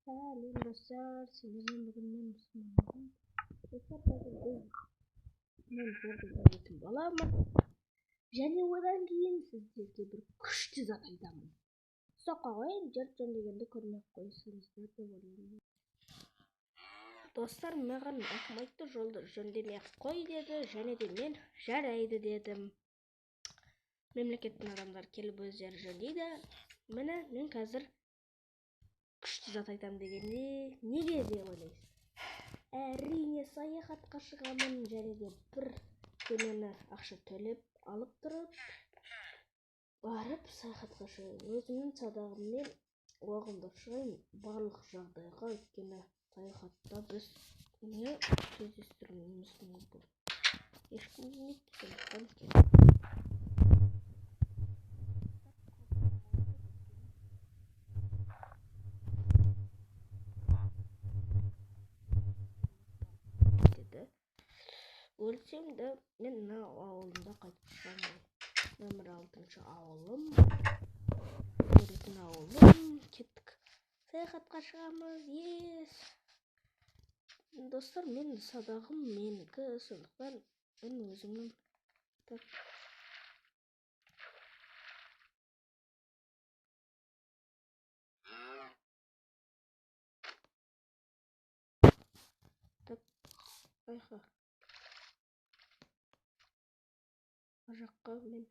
Сәлем, достар! Сіздермен бүгін мен, Мұсылман. Достар, қазір мен жерді жөндейтін боламын. Және одан кейін сіздерге бір күшті зат айтамын. Стопқа қояйын, жер жөндегенді көрмей ақ қойсаңыздар деп ойлаймын. Достар, маған әкім айтты, жолды жөндемей ақ қой деді, және де мен жарайды дедім. Мемлекеттің адамдары келіп өздері жөндейді. Міне, мен қазір күшті зат айтамын дегенде неге деп ойлайсыз? Әрине, саяхатқа шығамын және де бір кемені ақша төлеп алып тұрып барып саяхатқа шығайын. Өзімнің садағыммен оғымды шығайын барлық жағдайға, өйткені саяхатта біз не кездестіруіміз мүмкін. Ешкім білмейді, сондықтан деді. Өлсем де мен мына ауылымда қайтып шығамын. Нөмір 6 ауылым. Көретін ауылым. Кеттік. Саяхатқа шығамыз. Ес. Достар, мен садағым менікі, сондықтан мен өзімнің так так айха. Ар жаққа мен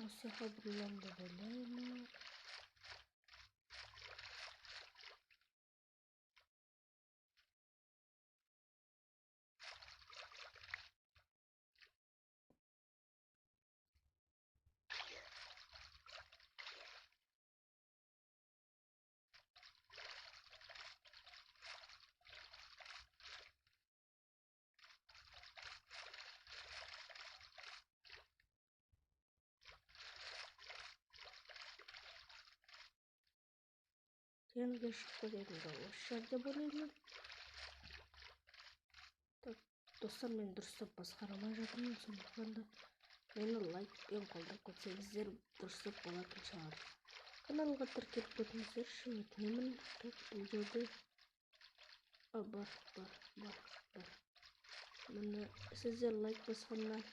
осы жаққа бұрыламын деп ойлаймын. Теңізге шығып кететін жол осы жер деп ойлаймын. Так, достар, мен дұрыстап басқара алмай жатырмын, сондықтан да мені лайкпен қолдап кетсеңіздер дұрыстап болатын шығар. Каналға тіркеліп кетіңіздерші, өтінемін. Так, бұл жерде бар, бар, бар, бар. Міне, сіздер лайк басқаннан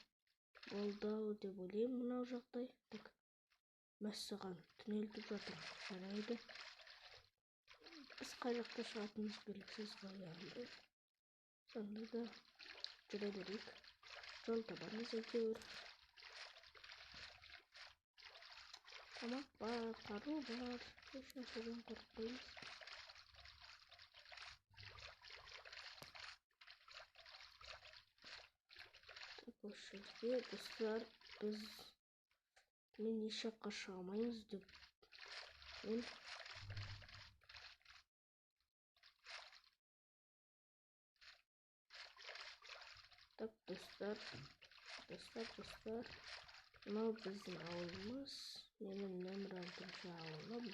болды ау деп ойлаймын мынау жағдай. Так, мәссаған, түнелтіп жатыр. Жарайды. Біз қай жақта шығатынымыз белгісіз ғой енді. Сонда да жүре берейік. Жол табамыз әйтеуір. Тамақ бар, қару бар. Еш нәрседен қорықпаймыз. Так, осы жерде, достар, біз мен еш жаққа шыға алмаймыз деп мен Так, достар, достар, достар, мынау біздің ауылымыз, менің нөмір 6 ауылым.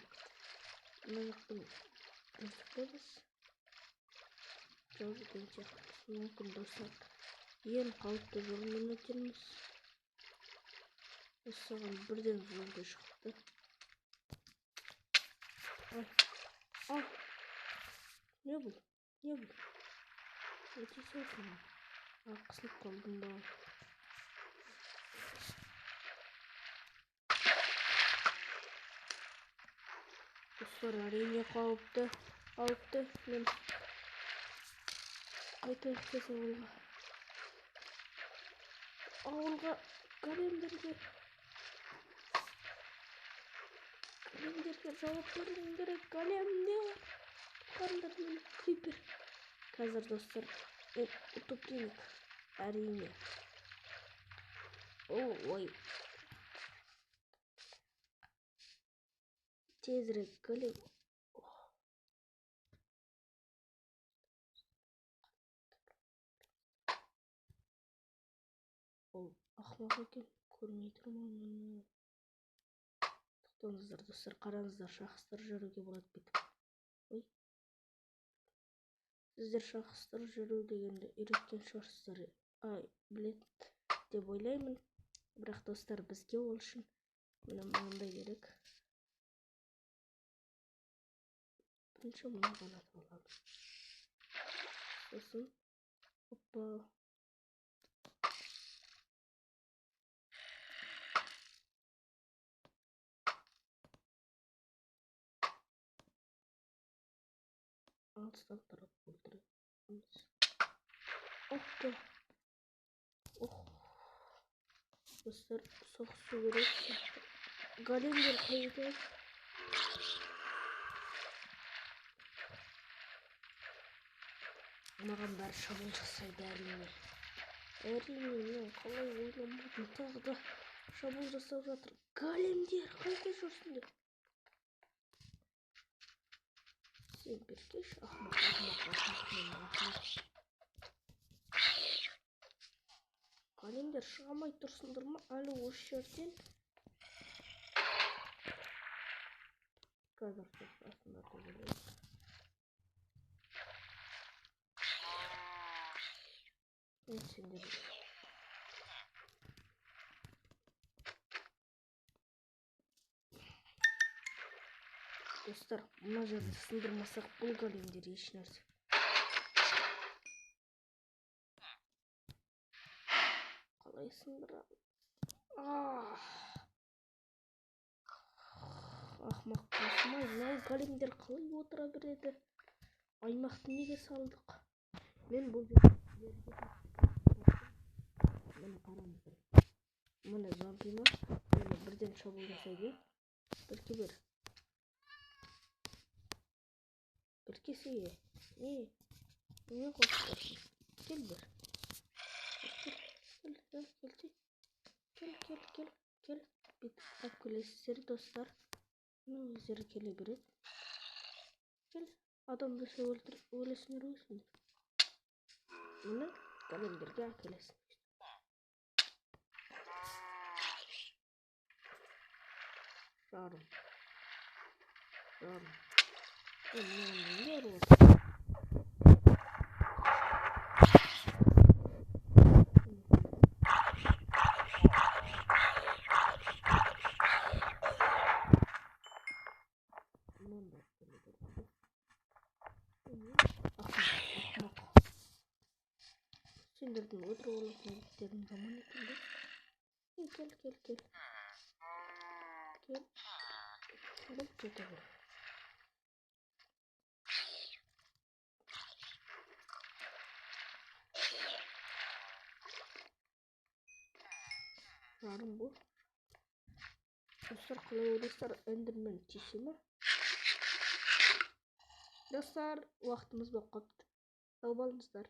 Мына жақтан жүрсек те біз жол жүрген сияқтымыз. Мүмкін, достар, ең қауіпті жолмен өтерміз. Осыған бірден жолды шықты. Ай, ай, не бұл, не бұл? Өте сәтін. Қысылып қалдым ба? Достар, әрине қауіпті, қауіпті. Мен қайтайық тез ауылға. Ауылға, големдерге. Големдерге жауап беруім керек. Големдер. Құтқарыңдар мені, крипер. Қазір, достар, мен утопленник. Әрине. Ой. Тезірек голем. Ол ақымақ екен, көрмей тұрмын мені. Тоқтаңыздар, достар, қараңыздар, шақыстырып жүруге болады бүйтіп. Ой. Сіздер шақыстырып жүру дегенді үйреткен шығарсыздар. Ай, білет деп ойлаймын. Бірақ, достар, бізге ол үшін міне мынандай керек. Бірінші мынаған атып аламыз. Сосын опа. Алыстан тұрып өлтіреміз. Опа. Ох. Достар, соғысу керек. Големдер қайда? Маған бәрі шабуыл жасайды, әрине. Әрине, мен қалай ойламадым, тағы да шабуыл жасап жатыр. Големдер қайда жүрсіңдер? Сен беркеш, ақымақ, ақымақ, ақымақ, мен ақымақ. Големдер шыға алмай тұрсыңдар ма әлі осы жерден? Қазір соғысасыңдар деп ойлаймын. Мен сендер. Достар, мына жерді сындырмасақ, бұл големдер еш нәрсе. Қалай сындырамыз? Ақымақ басым-ай, мынау големдер қалай отыра береді? Аймақты неге салдық? Мен бұл жерге міне қараңыздар. Міне зомби ма? Міне бірден шабуыл жасайды. Бірке бер. Біркесе. Не? Не қорқытасың? Кел бер. Кел, кел, кел, кел, кел, кел, кел. Бүйтіп алып келесіздер, достар. Міне өздері келе береді. Кел, адам білсе өлесіңдер ғой сендер. Міне големдерге әкелесің. Жарым. Жарым. Мына не бар? Сендердің отырып алатын әдеттерің жаман екен де. Кел, кел, кел. Кел. Бұл кете ғой. Жарым бұл. Достар, қалай ойлайсыздар, эндермен тисе ме? Достар, уақытымыз болып қалыпты. Сау болыңыздар.